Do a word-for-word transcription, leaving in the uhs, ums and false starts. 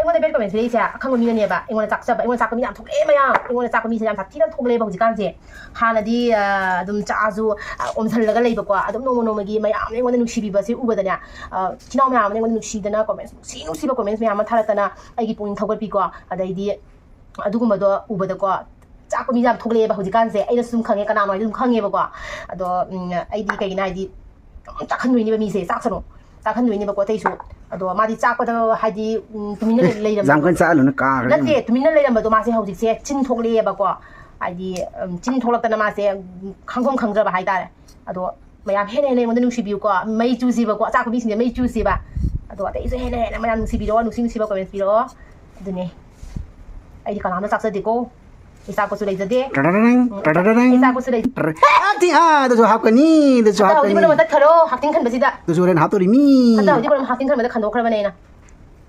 ꯑꯩꯉꯣꯟꯗ bad comment ꯄꯤꯔꯛꯏꯁꯦ ꯑꯈꯪꯕ ꯃꯤꯅꯅꯦꯕ꯫ ꯑꯩꯉꯣꯟꯗ ꯆꯥꯛꯆꯕ, ꯑꯩꯉꯣꯟꯗ ꯆꯥꯛꯄ ꯃꯤ ꯌꯥꯝ ꯊꯣꯛꯂꯛꯑꯦ ꯃꯌꯥꯝ꯫ ꯑꯩꯉꯣꯟꯗ ꯆꯥꯛꯄ ꯃꯤꯁꯦ ꯌꯥꯝ ꯁꯥꯊꯤꯅ ꯊꯣꯛꯂꯛꯑꯦꯕ ꯍꯧꯖꯤꯛꯀꯥꯟꯁꯦ꯫ ꯍꯥꯟꯅꯗꯤ, ꯑ, ꯑꯗꯨꯝ ꯆꯥꯛꯑꯁꯨ, ꯑ, ꯑꯣꯝꯁꯜꯂꯒ ꯂꯩꯕꯀꯣ꯫ ꯑꯗꯨꯝ ꯅꯣꯡꯃ ꯅꯣꯡꯃꯒꯤ ꯃꯌꯥꯝꯅ ꯑꯩꯉꯣꯟꯗ ꯅꯨꯡꯁꯤꯕꯤꯕꯁꯦ ꯎꯕꯗꯅꯦ, ꯑ, ꯏꯆꯤꯟ ꯏꯅꯥꯎ ꯃꯌꯥꯝ ꯑꯃꯅ ꯑꯩꯉꯣꯟꯗ ꯅꯨꯡꯁꯤꯗꯅ comments ꯅꯨꯡꯁꯤ ꯅꯨꯡꯁꯤꯕ comments ꯃꯌꯥꯝ ꯑꯃ ꯊꯥꯔꯛꯇꯅ ꯑꯩꯒꯤ ꯄꯨꯛꯅꯤꯡ ꯊꯧꯒꯠꯄꯤꯀꯣ꯫ ꯑꯗꯩꯗꯤ ꯑꯗꯨꯒꯨꯝꯕꯗꯣ ꯎꯕꯗꯀꯣ, ꯆꯥꯛꯄ ꯃꯤ ꯌꯥꯝ ꯊꯣꯛꯂꯛꯑꯦꯕ ꯍꯧꯖꯤꯛꯀꯥꯟꯁꯦ꯫ ꯑꯩꯅꯁꯨ ꯑꯗꯨꯝ ꯈꯪꯉꯦ, ꯀꯅꯥꯅꯣ ꯍꯥꯏꯗꯤ ꯑꯗꯨꯝ ꯈꯪꯉꯦꯕꯀꯣ꯫ ꯑꯗꯣ, ꯎꯝ, ꯑꯩꯗꯤ ꯀꯩꯒꯤꯅꯣ ꯍꯥꯏꯗꯤ, ꯑꯗꯨꯝ ꯆꯥꯛꯍꯟꯗꯣꯏꯅꯦꯕ ꯃꯤꯁꯦ, ꯆꯥꯛꯁꯅꯨ, ꯆꯥꯛꯍꯟꯗꯣꯏꯅꯦꯕꯀꯣ ꯑꯇꯩꯁꯨ꯫ ꯑꯗꯣ ꯃꯥꯗꯤ ꯆꯥꯛꯄꯗ ꯍꯥꯏꯗꯤ, ꯎꯝ, ꯇꯨꯃꯤꯟꯅ ꯂꯩꯔꯝꯕꯗꯣ, ꯌꯥꯝ ꯀꯟꯅ ꯆꯥꯛꯍꯜꯂꯨꯅꯨ, ꯀꯥꯈ꯭ꯔꯦ꯫ ꯅꯠꯇꯦ, ꯇꯨꯃꯤꯟꯅ ꯂꯩꯔꯝꯕꯗꯣ ꯃꯥꯁꯦ ꯍꯧꯖꯤꯛꯁꯦ ꯆꯤꯟ ꯊꯣꯛꯂꯛꯑꯦꯕꯀꯣ꯫ ꯍꯥꯏꯗꯤ, ꯎꯝ, ꯆꯤꯟ ꯊꯣꯛꯂꯛꯇꯅ ꯃꯥꯁꯦ, ꯎꯝ, ꯈꯪꯐꯝ ꯈꯪꯗ꯭ꯔꯕ ꯍꯥꯏꯇꯥꯔꯦ꯫ ꯑꯗꯣ ꯃꯌꯥꯝ ꯍꯦꯟꯅ ꯍꯦꯟꯅ ꯑꯩꯉꯣꯟꯗ ꯅꯨꯡꯁꯤꯕꯤꯌꯨꯀꯣ, ꯃꯩ ꯆꯨꯁꯤꯕꯀꯣ, ꯑꯆꯥꯛꯄ ꯃꯤꯁꯤꯡꯁꯦ ꯃꯩ ꯆꯨꯁꯤꯕ꯫ ꯑꯗꯣ ꯑꯇꯩꯁꯨ ꯍꯦꯟꯅ ꯍꯦꯟꯅ ꯃꯌꯥꯝ ꯅꯨꯡꯁꯤꯕꯤꯔꯛꯑꯣ, ꯅꯨꯡꯁꯤ ꯅꯨꯡꯁꯤꯕ comments ꯄꯤꯔꯛꯑꯣ꯫ ꯑꯗꯨꯅꯦ, ꯑꯩꯗꯤ ꯀꯅꯥꯝꯇ ꯆꯥꯛꯆꯗꯦꯀꯣ, ꯏꯆꯥꯛꯄꯁꯨ ꯂꯩꯖꯗꯦ꯫ ꯇꯔꯔꯔꯪ, ꯎꯝ, ꯇꯔꯔꯔꯪ, ꯏꯆꯥꯛꯄꯁꯨ ꯂꯩ꯫ ꯇꯔ-, ꯑꯥ, ꯇꯤ-, ꯑꯥ, ꯑꯗꯨꯁꯨ ꯍꯥꯞꯀꯅꯤ, ꯑꯗꯨꯁꯨ ꯍꯟꯗꯛ ꯍꯧꯖꯤꯛ ꯍꯥꯞꯀꯅꯤ꯫ ꯄꯨꯝꯅꯃꯛ ꯇꯠꯈꯔꯣ, ꯍꯥꯛꯇꯤꯡ ꯈꯟꯕꯁꯤꯗ꯫ ꯑꯗꯨꯁꯨ ꯍꯣꯔꯦꯟ ꯍꯥꯞꯇꯣꯔꯤꯃꯤ꯫ ꯍꯟꯗꯛ ꯍꯧꯖꯤꯛ ꯄꯨꯝꯅꯃꯛ ꯍꯥꯛꯇꯤꯡ ꯈꯟꯕꯗ ꯈꯟꯗꯣꯛꯈ꯭ꯔꯕꯅꯦ ꯑꯩꯅ꯫